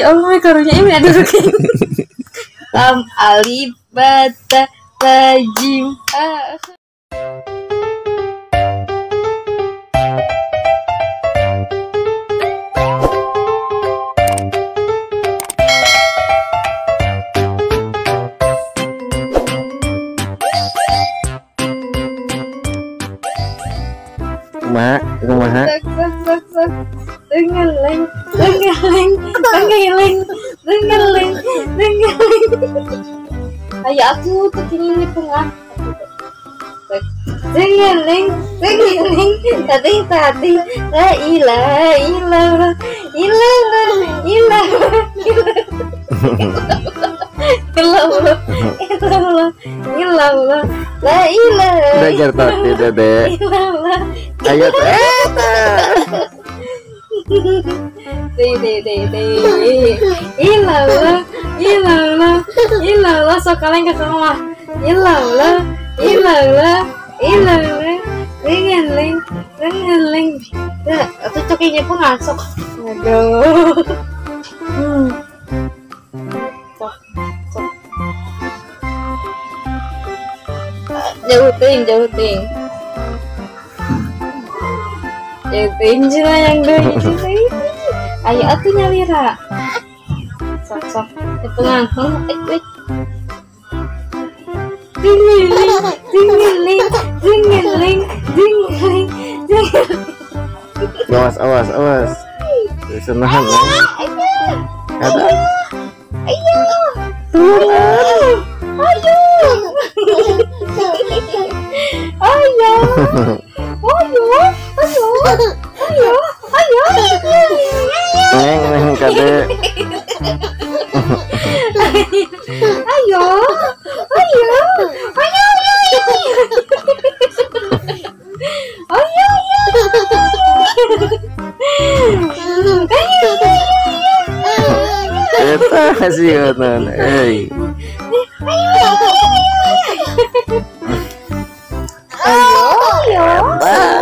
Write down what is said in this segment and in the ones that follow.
ya Allah, karunya ini ada rugi. Lam alif ba ta ta jim a. Kumaha, kumaha. Tengeleng, tengeleng, tengeleng, tengeleng, tengeleng. Ayo aku terkini pengah. Tengeleng, tengeleng, tadi tadi, la ilaha illallah, illallah, illallah, illallah, illallah, illallah, la ilaha. Belajar tadi dede. Ayo teta. Deh deh deh deh. Illallah, illallah, illallah. Sok kaleng ke mah. Illallah, illallah, illallah. Ringeling, ringeling. Dah, atuh cokingnya pun ngasok. Aduh. Sok, sok. Jauh ting, jauh ting. Jauh ting cina yang deui. Ayo atuh nyalira. Sok sok hitungan. Eh, eh. Dingeling, dingeling, dingeling, dingeling, dingeling. Awas, awas, awas. Bisa nahan ya. Ada. Ayo. Ayo. Ayo. Ayo. Ayo. Ayo. Ayo. Ayo. Neng, neng kade. Ayo. Ayo. Ayo. Ayo. Ayo. Eta hasilna, euy. Ayo. Ayo.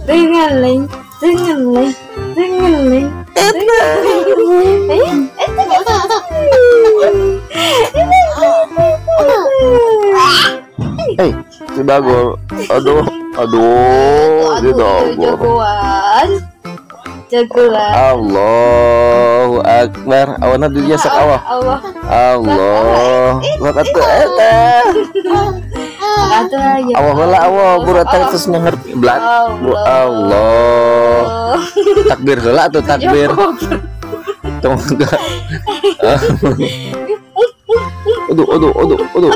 Dengeling, dengeling, dengeling. Eh, si Bagol. Aduh, aduh, si Bagol. Jagoan. Jagoan. Allahu Akbar. Awana dunia sok awah. Allah. Allah. Sok atuh eta. Awah heula awah buruan terus ngerti belat. Allah. Takbir heula atuh takbir. Tong enggak. Aduh, aduh, aduh, aduh.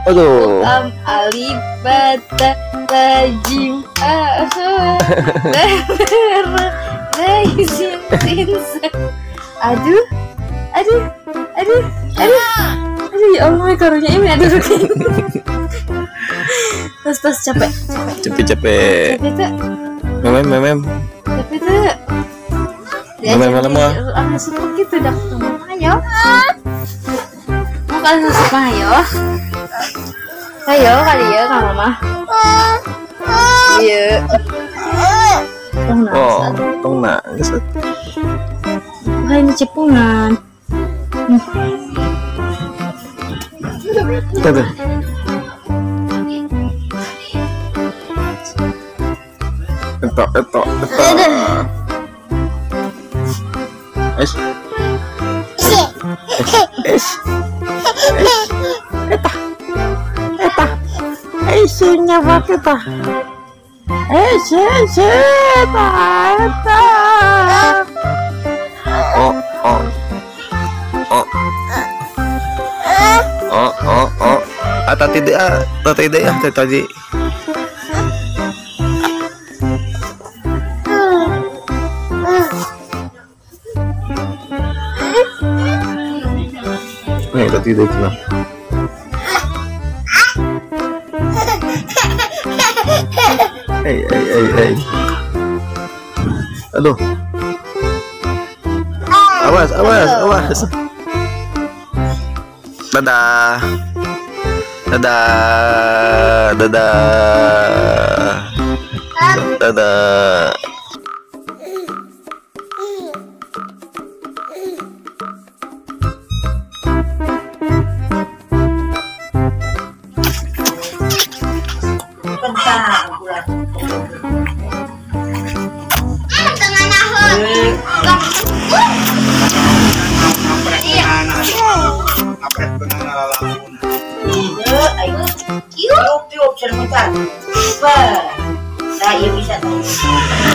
Aduh. Lam alif ba ta ta jim a ha ba ba sin sin. Aduh, aduh, aduh, aduh. Aduh ya Allah, karunya ini aduh. Terus terus capek, capek. Capek capek. Capek tuh. Memem memem. Capek tuh. Memem mana mah? Aku suka gitu dah. Ayo. Mau kalian suka ayo. Ayo kali ya kak mama. Iya. Tong nangis. Oh, tong nangis. Wah ini cepungan. Tuh. Eto, eto, eto. Es. Es. Es. Eta. Eta. Isinya apa kita? Es, es, eta, eta. Oh, oh. Oh. Oh, oh, oh. Ah, tadi dia, tadi dia, tadi. Nih, tadi dia kenapa? Hey, hey, hey, hey. Aduh. Awas, awas, awas. Dadah. Dadah. Dadah. Dadah. Bye.